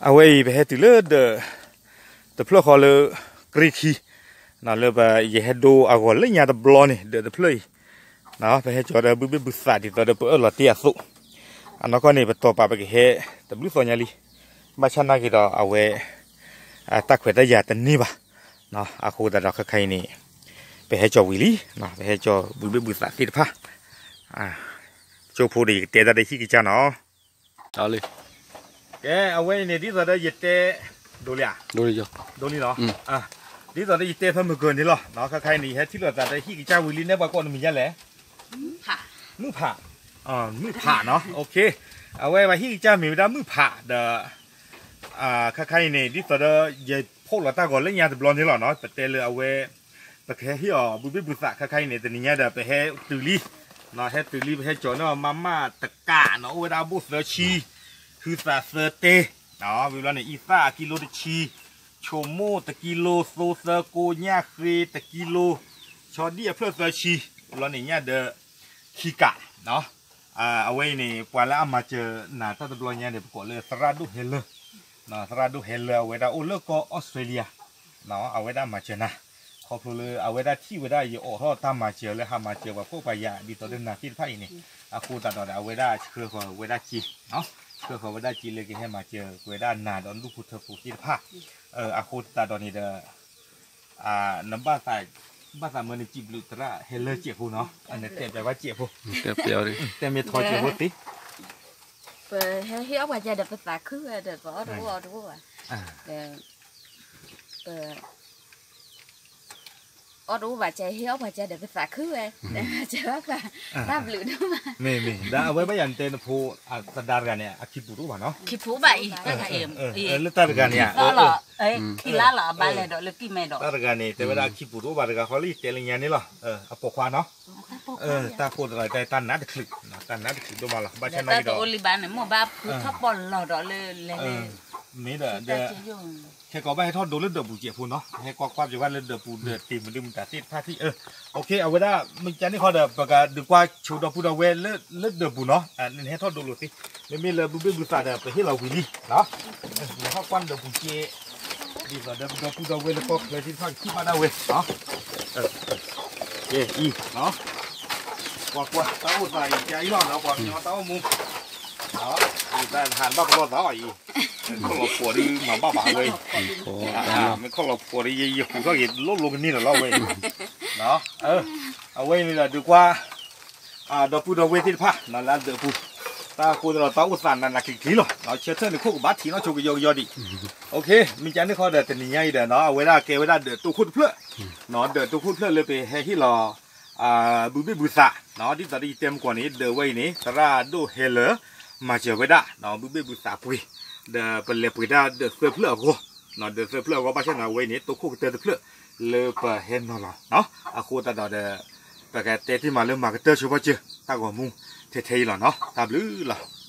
အဝဲအံၤပဟဲတုၤလၢဒၢးတဖျၢၣ်ဃီလၢ ကြ့ခံ, လၢပယဟဲဒိအဂီၢ်လၢညါတဘျီန့ၣ် ဒၢးတဖျၢၣ်အံၤ, ပဟဲကၠီၤဒီးဘုဘ့ၣ်ဘုသးဒ်သိးဒီးပအၢၣ်လီၤတ့ၢ်အသိး, အနီၢ်ကီၢ်န့ၣ် ပတီၢ်ပာ်ပကဟဲတဘျုးသီညါလံ, ဘၣ်ဆၣ်နာ်က့ၤဒီးအဝဲ တၢ်ခွဲးတၢ်ယာ်တန့ၢ်ဘၣ်, အဃိသတးဒီးခဲခါအံၤန့ၣ် ပဟဲကၠီၤဝံၤလံ, ပဟဲကၠီၤဘုဘ့ၣ်ဘုသးသ့ၣ်တဖၣ်, ကၠိဖိဒီးယကတဲတၢ်ဒီးဟံၣ်ကစၢ်နီၤ ကဲ အဝဲအံၤန့ၣ် ဒ်သိးဒီးယတဲ ဒိလံဧါ, ဒိလံလီၤ, ဒ်သိးဒီးယတဲဖဲမုၢ်ကၢၤန့ၣ်လီၤ, ခဲခါအံၤန့ၣ် ယဟဲထံၣ်လိာ်သးဒီးဟံၣ်ကစၢ်ဝံၤလံ နဲပှၤကိးနမံၤယါလဲၣ်, မုၢ်ဖး, မုၢ်ဖးနီၤ, အဝဲပှၤဟံၣ်ကစၢ်မ့ၢ်ဝဲဒၣ်မုၢ်ဖးဒီး ခဲခါအံၤန့ၣ် ဒ်သိးဒီးယဖီၣ်လီၤတၢ်ဂီၤလၢညါတဘျီန့ၣ်လီၤနီၤ, ပတဲလၢအဝဲ ပကဟဲဟ့ၣ်အီၤဘုဘ့ၣ်ဘုသးခဲခါအံၤန့ၣ် တနံၤညါဒီးပဟဲတုၤလံ, ဟဲတုၤလံ ပဟဲကၠီၤန့ၢ်အီၤ မးမးတကးနီၤ, အိၣ်ဝဲဒၣ်ဘိၣ်သၢဆံ, ဟုသးသၢတဲ, ဝံၤဘျီန့ၣ် အံသၣ်ကံလိတဆံ, ဆိမိၣ်တကံလိ, သိသၢကိညၣ်ဃ့တကံလိ, ဆီဒံၣ်အဖျၢၣ်သၢဆံ, ဝံၤဘျီန့ၣ်ညၣ်ဒီး ခံကး, အဝဲအံၤန့ၣ် ပှၤလၢအမၤစၢၤနၤတၢ်တဘျီညါန့ၣ် ပကိးလၢသရၣ်ဒိၣ်ဟဲလၢ, သရၣ်ဒိၣ်ဟဲလၢ အဝဲဒၣ်အိၣ်လၢကီၢ်အီစထြ့လယါ, အဝဲဒၣ်မၤစၢၤနၤ, ခီဖျိလၢအဝဲဒၣ်ထံၣ်ဝဲဒၣ်ယအိးထီၣ်တၢ်မၤစၢၤလၢဟးမၤစၢၤပှၤဖှီၣ်ပှၤယာ်ဒ်သိးဒီးနၤသ့ၣ်တဖၣ်အံၤန့ၣ်, အဃိသတးဒီး အဝဲဒၣ်ဆှၢဃီၤဝဲဒၣ်စ့, ဆှၢဃီၤဝဲဒၣ်စ့လၢကဟဲမၤစၢၤပဝဲဒၣ်နၤဒီးဒူၣ်ဖိထၢဖိသ့ၣ်တဖၣ်, အဃိသတးဒီးန့ၣ်ဒီး နဘၣ်သးမၢနစံးဘျုးသရၣ်ဟဲလၢစဲးဖိနီၤ, နတဲပျးဘၣ်စဲးဖိ, တဲမ့ၢ်ထီစဲးဖိသ့, ပဟဲဟ့ၣ်အီၣ်ပှၤကဲဒီးပသးခုဝဲဒီး ပအီၣ်တအိၣ်အီတအိၣ်ဘၣ်, ဒီး အီၣ်တအိၣ်ဘၣ် ကဟ့ၣ်အီၣ်ပှၤကဲဒီးပသးခုဝဲ, ကဘၣ်ပျုးဒိၣ်မး, မ့ၢ်မ့ၢ် ဒီးအဝဲဘၣ်ယၤနတဲနဖိ သဒါတဂၤန့ၣ် အခံပူၤတအိၣ်ဘၣ်နီၤ, ခံပူၤဘၣ်အံၤ, လၢတၢ်တဂၤန့ၣ် ခံလါလီၤ အဘၣ်လဲၤဒီးလၢကံၢ်မဲဒီး တၢ်တဂၤန့ၣ် တဲဝဲဒၣ်အခံပူၤတအိၣ်ဘၣ်တဂၤဃီလၢယတဲလၢညါန့ၣ်လီၤ, အပိာ်ခွါနီၤ, တၢ်ဃိသတးဒီး တၢ်နးတချုး, တၢ်နးတချုးဒိၣ်မးလီၤ, ဘၣ်ဆၣ်နာ်က့ၤဒီး တၢ်တအိၣ်လံဘၣ်န့ၣ် မိၢ်ဘၣ်ဖုထီၣ်ပီၢ်လီၤဒီးလၢလဲၤလဲၤ, မ့ၢ်ဒီး ခဲကိးဘၣ်ဟဲထီၣ်ဒိလၢဒၢးပူၤစဲးဖိနီၤ, ဟဲကွၢ်ကွၢ်ပျဲၤဘၣ်လၢဒၢးပူၤဒီးတ့ၢ်မနုၤမတၤသ့ၣ်တဖၣ်ထံၣ်, အဝဲဒၣ် မ့ၢ်ကန့ၣ်ဃီဒီး ပကဒုးကွၢ်ဆိဒီပုၢ်ဒီဝဲၢ်လၢဒၢးပူၤနီၤ, နဟဲထီၣ်ဒိလိာ်သ့, မ့မ့ၢ်လၢဘုဘ့ၣ်ဘုသးဒီး ပဟ့ၣ်လီၤဝံၤလံ, နဟဲထီၣ်ကွၢ်ဒၢးပူၤစဲး, ဒ်သိးဒီးပဒီပုၢ်ဒီဝဲၢ်လၢကီၢ်ချၢသ့ၣ်တဖၣ်ကထံၣ်ဘၣ်ဒၣ်ဝဲ, ကဲအံၤ ကွၢ်ကွၢ် တၢ်အိၣ်သးအံၤ ကဲအံၤလီၤနီၤ, ပှၤကညီတၢ်အိၣ်မူ, တၢ်ဟးဘၣ်ကလီသးအံၤ, မ့ၢ်ခီၣ်လီၤဖှီၣ်ဒီးမၤဘၣ်ဘၣ်ဝဲ, မ့ၢ်ခီၣ်လီၤဖှီၣ်ဒီး ယဟူးထီၣ်က့ၤလိၣ်လိကန့ၢ်လီၤလီၤဝဲ, အဝဲအံၤန့ၣ်ဒီးဒုးကွၢ် ဒီပုၢ်ဒီဝဲၢ်သ့ၣ်တဖၣ် လၢအဒၢးပူၤ, တၢ်အဃိသတးဒီးတၢ်အိၣ်သးနးနးကျံၤကျံၤလီၤ, ဆၢထၢၣ်န့ၣ် ခိၣ်ကဘၣ်ထံးနီၣ်ဆိကယီကယီဒံး, မ့ၢ်ကန့ၣ်ဃီဒီး တနံၤညါအံၤဒီး အဝဲဒၣ်ကဲဝဲဒၣ်ဒၢးတိခိၣ်တဖျၢၣ်, ဒၢးတိခိၣ်တဖျၢၣ်လၢပဟဲဟ့ၣ်လီၤ ဘုဘ့ၣ်ဘုသး, ဒ်သိးဒီးယတဲမုၢ်ကီၢ်န့ၣ် ဒၢးဝဲအံၤန့ၣ် သရၣ်ဒိၣ်ဟဲလၢ မၤစၢၤဝဲဒၣ် ဘုဘ့ၣ်ဘုသးပှ့ၤ, ဒီးပလဲၤပှ့ၤတၢ်ဒၢးသၢဖျၢၣ်အဂီၢ်, ဒၢးသၢဖျၢၣ်အဂီၢ် ဘၣ်ဆၣ်န့ၣ် အဝဲအံၤန့ၣ် တိခိၣ်ကတၢၢ်တဖျၢၣ် လၢပဟဲနီၤလီၤ, အဃိသတးဒီး ပကတဲတ့ၢ်မးလၢမၤကတၢၢ်ဆိပာ်စၢၤ တၢ်ဂီၤမူ ထဲထဲအံၤလီၤနီၤ, တၢ်ဘျုးလီၤ.